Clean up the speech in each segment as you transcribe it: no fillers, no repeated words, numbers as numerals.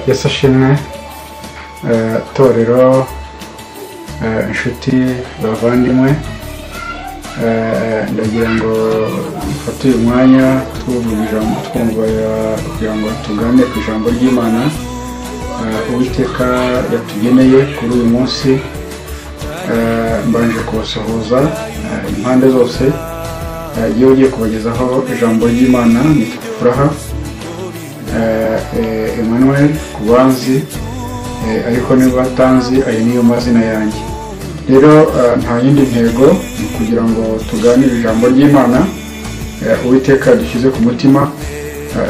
Yesu ashimwe, torero, inshuti bavandimwe, ndagira ngo mfate uyu mwanya twumva kugira ngo tugane ku ijambo ry'Imana Uwiteka yatugeneye kuri uyu munsi. Mbanje kubasuhuza impande zose. Iyo ugiye kubagezaho ijambo ry'Imana ni Furaha Emmanuel Kubanzi, ariko niba batanzi ayo niyo mazina yanjye. Rero nta yindi ntego ni kugira ngo tuganire ijambo ry'Imana Uwiteka dushyize ku mutima.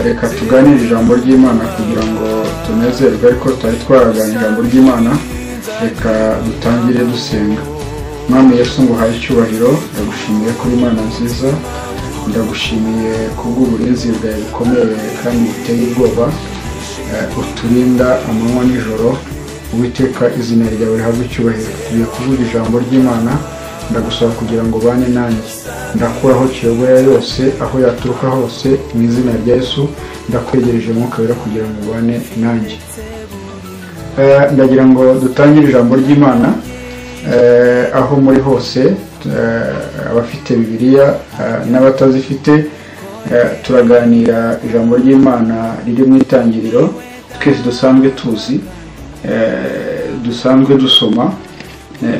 Reka tuganire ijambo ry'Imana kugira ngo tunezerwe, ariko tutari twaraganira ijambo ry'Imana. Reka dutangire dusenga. Mwami Yesu, nguhaye icyubahiro, ndagushimiye kuri Imana nziza, ndagushimiye kubw'uburinzi bwawe bukomeye kandi buteye ubwoba, uturinda amanywa n'ijoro. Uwiteka, izina ryawe rihabwe icyubahiro. Tugiye kuvuga ijambo ry'Imana, ndagusaba kugira ngo bane nanjye, ndakuraho kiyogoya yose aho yaturuka hose mu izina rya Yesu. Ndakwegereje Mwuka Wera kugira ngo ubane nanjye. Ndagira ngo dutangire ijambo ry'Imana aho muri hose, abafite Bibiliya n'abatazifite. Turaganira ijambo ry'Imana riri mu Itangiriro, twese dusanzwe tuzi, dusanzwe dusoma,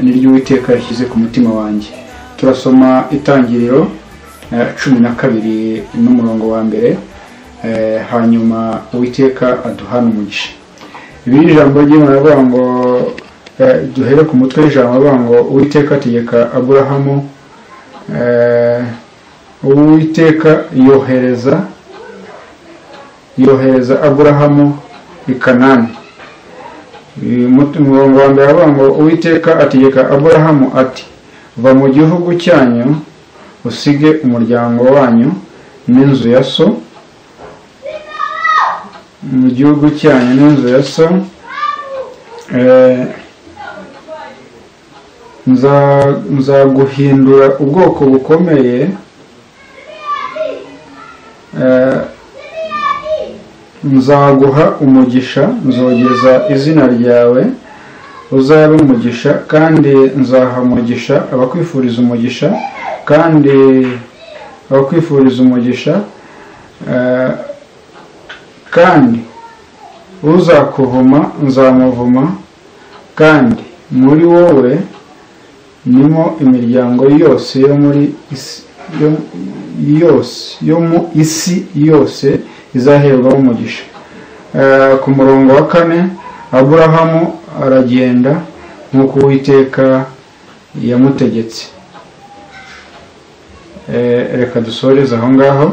niryo Uwiteka yashyize ku mutima wanjye. Turasoma Itangiriro 12 n'umurongo wa mbere, hanyuma Uwiteka aduhana umugisha. Ibi ijambo ry'Imana rivuga ngo, duhere ku mutwe w'ijambo bavuga ngo Uwiteka ategeka Aburahamu, Uwiteka yohereza Aburahamu i Kanani. Umurongo wa mbere avuga ngo Uwiteka ategeka Aburahamu ati: va mu gihugu cyanyu, usige umuryango wanyu n'inzu ya so, mu gihugu cyanyu n'inzu ya so, nzaguhindura ubwoko bukomeye, nzaguha umugisha, nzogeza izina ryawe, uzabe umugisha, kandi nzaha umugisha abakwifuriza umugisha, kandi abakwifuriza umugisha, kandi uzakuvuma nzamuvuma, kandi muri wowe nimo imiryango yose yo muri isi yo mu isi yose izaherwa umugisha. Ku murongo wa 4, Aburahamu aragenda nk'uko Uwiteka yamutegetse. Reka dusoreze aho ngaho,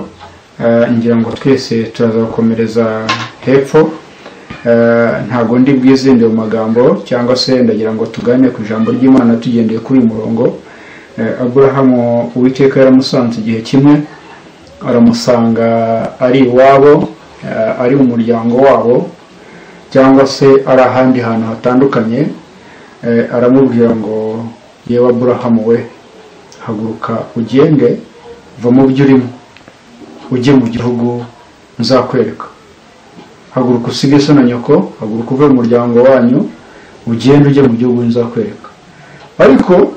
ngira ngo twese turaza gukomereza hepfo. Ntago ndi bwizinde mu magambo, cyangwa se ndagira ngo tugane ku ijambo ry'Imana tugendeye kuri uyu murongo. Aburahamu Uwiteka yaramusanze igihe kimwe, aramusanga ari iwabo, ari mu muryango wabo, cyangwa se ari ahandi hantu hatandukanye. Aramubwira ngo: yewe Aburahamu we, haguruka ugende, va mu byo urimo, ujye mu gihugu nzakwereka. Haguruka usige so na nyoko, haguruka uve mu muryango wanyu, ugende ujye mu gihugu nzakwereka. Ariko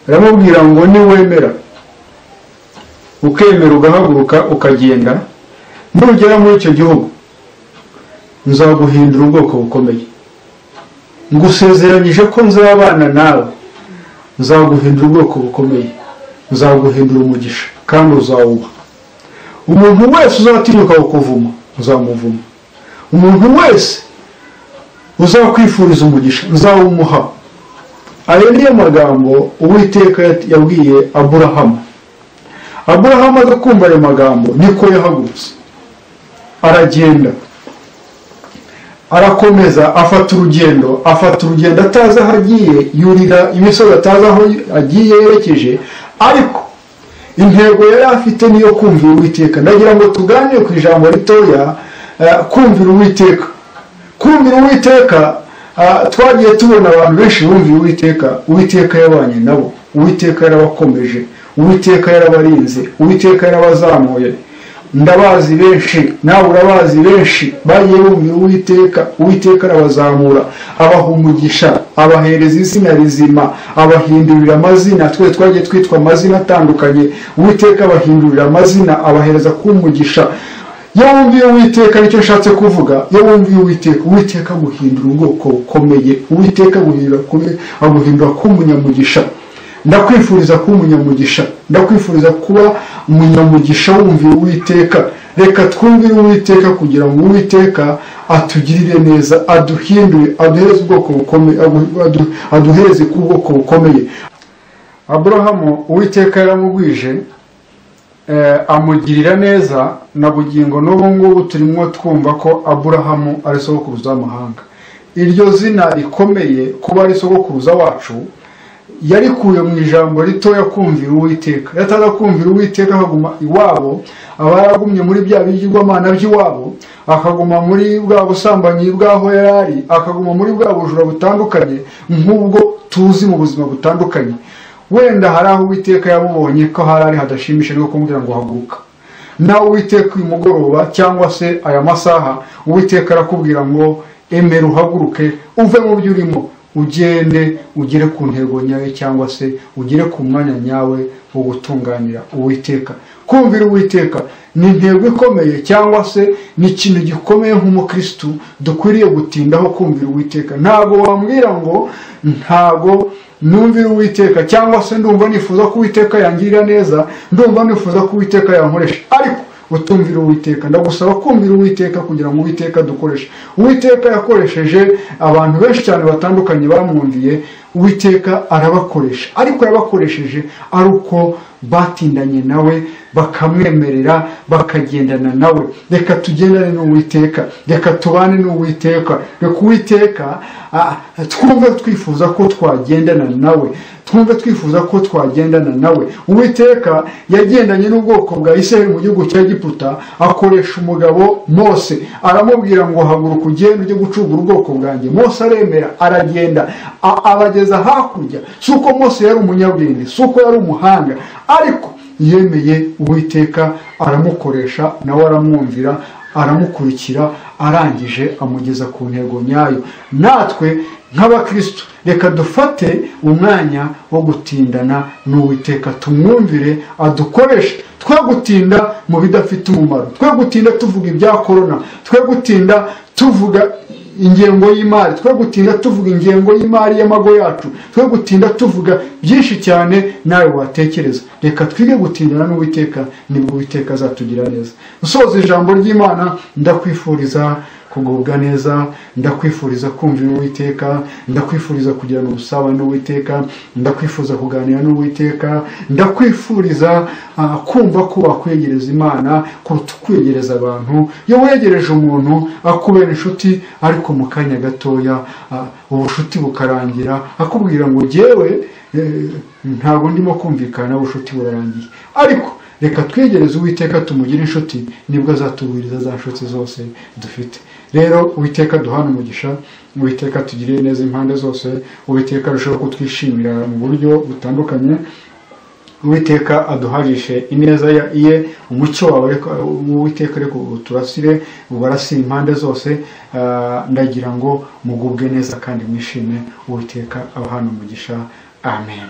aramubwira ngo niwemera, ukemera ugahaguruka ukagenda, nugera muri icyo gihugu nzaguhindura ubwoko bukomeye, ngusezeranyije ko nzabana nawe, nzaguhindura ubwoko bukomeye, nzaguhindura umugisha kandi uzawuba. Umuntu wese uzatinyuka kukuvuma nzamuvuma, umuntu wese uzakwifuriza umugisha nzawumuha. Ayo niyo magambo Uwiteka yabwiye Aburahamu. Aburahamu aza kumva ayo magambo, niko yahagurutse aragenda, arakomeza, afata urugendo, atazi aho agiye, yurira imisozi atazi aho agiye yerekeje, ariko intego yari afite niyo kumvira Uwiteka. Ndagira ngo tuganire ku ijambo ritoya, kumvira Uwiteka. Kumvira Uwiteka, twagiye tubona abantu benshi bumvira Uwiteka. Uwiteka yabanye nabo, Uwiteka yarabakomeje, Uwiteka yarabarinze, Uwiteka yarabazamuye. Ndabazi benshi, nawe urabazi benshi bagiye bumvira Uwiteka. Uwiteka arabazamura, abaha umugisha, abahereza izina rizima, abahindurira amazina. Twe twagiye twitwa amazina atandukanye, Uwiteka abahindurira amazina, abahereza kumugisha. Iyo wumviye Uwiteka, nicyo nshatse kuvuga, iyo wumviye Uwiteka, Uwiteka aguhindura ubwoko bukomeye, Uwiteka aguhindura k'umunyamugisha. Ndakwifuriza kuba umunyamugisha, ndakwifuriza kuba umunyamugisha wumviye Uwiteka. Reka twumvire Uwiteka kugira ngo Uwiteka atugirire neza, aduhindure, aduhereze ubwoko bukomeye, aduhereze ku bwoko bukomeye. Aburahamu Uwiteka yaramugwije, amugirira neza, na bugingo n'ubu ngubu turimo twumva ko Aburahamu ari sogokuruza w'amahanga. Iryo zina rikomeye kuba ari sogokuruza wacu yarikuye mu ijambo ritoya kumvira Uwiteka. Yataza kumvira Uwiteka akaguma iwabo, aba yaragumye muri bya bigirwamana by'iwabo, akaguma muri bwa busambanyi bw'aho yarari, akaguma muri bwa bujura butandukanye nk'ubwo tuzi mu buzima butandukanye. Wenda hari aho Uwiteka yamubonye ko hari hadashimisha, no kumubwira ngo haguruka. Nawe Uwiteka uyu mugoroba cyangwa se aya masaha, Uwiteka arakubwira ngo emera uhaguruke, uve mu byo urimo, ugende ugere ku ntego nyawe, cyangwa se ugere ku mwanya nyawe wo gutunganira Uwiteka. Kumvira Uwiteka ni intego ikomeye, cyangwa se ni ikintu gikomeye nk'umukristu dukwiriye gutindaho, kumvira Uwiteka. Ntabwo wambwira ngo ntabwo numvira Uwiteka, cyangwa se ndumva nifuza ko Uwiteka yangirira neza, ndumva nifuza ko Uwiteka yankoresha, ariko utumvira Uwiteka. Ndagusaba kumvira Uwiteka kugira ngo Uwiteka dukoreshe. Uwiteka yakoresheje abantu benshi cyane batandukanye bamwumviye, Uwiteka arabakoresha, ariko yabakoresheje ari uko batindanye nawe, bakamwemerera, bakagendana nawe. Reka tugendane n'Uwiteka, reka tubane n'Uwiteka, reka Uwiteka twumve twifuza ko twagendana nawe, twumve twifuza ko twagendana nawe. Uwiteka yagendanye n'ubwoko bwa Isirayeli mu gihugu cya Egiputa, akoresha umugabo Mose, aramubwira ngo haguruka ugende ujye gucungura ubwoko bwanjye. Mose aremera, aragenda, abageza hakurya. Si uko Mose yari umunyabwenge, si uko yari umuhanga, ariko yemeye Uwiteka aramukoresha, nawe aramwumvira, aramukurikira, arangije amugeza ku ntego nyayo. Natwe nk'abakristo reka dufate umwanya wo gutindana n'Uwiteka, tumwumvire, adukoreshe. Twe gutinda mu bidafite umumaro, twe gutinda tuvuga ibya korona, twe gutinda tuvuga ingengo y'imari, twe gutinda tuvuga ingengo y'imari y'amago yacu, twe gutinda tuvuga byinshi cyane nawe watekereza. Reka twige gutindana n'Uwiteka, nibwo Uwiteka azatugira neza. Usoza ijambo ry'Imana, ndakwifuriza kugubwa neza, ndakwifuriza kumvira Uwiteka, ndakwifuriza kugirana ubusabane n'Uwiteka, ndakwifuza kuganira n'Uwiteka, ndakwifuriza kumva ko wakwegereza Imana kuruta kwegereza abantu. Iyo wegereje umuntu akubera inshuti, ariko mu kanya gatoya ubushuti bukarangira, akubwira ngo jyewe ntabwo ndimo kumvikana, ubushuti burarangiye. Ariko reka twegereze Uwiteka, tumugire inshuti, nibwo azatugwiriza za nshuti zose dufite. Rero Uwiteka duhana umugisha, Uwiteka tugirire neza impande zose, Uwiteka arushaho kutwishimira mu buryo butandukanye, Uwiteka aduharishe ineza ye, umucyo wawe Uwiteka reka uturasire, ubarasire impande zose. Ndagira ngo mugubwe neza kandi mwishime. Uwiteka abahana umugisha. Amen.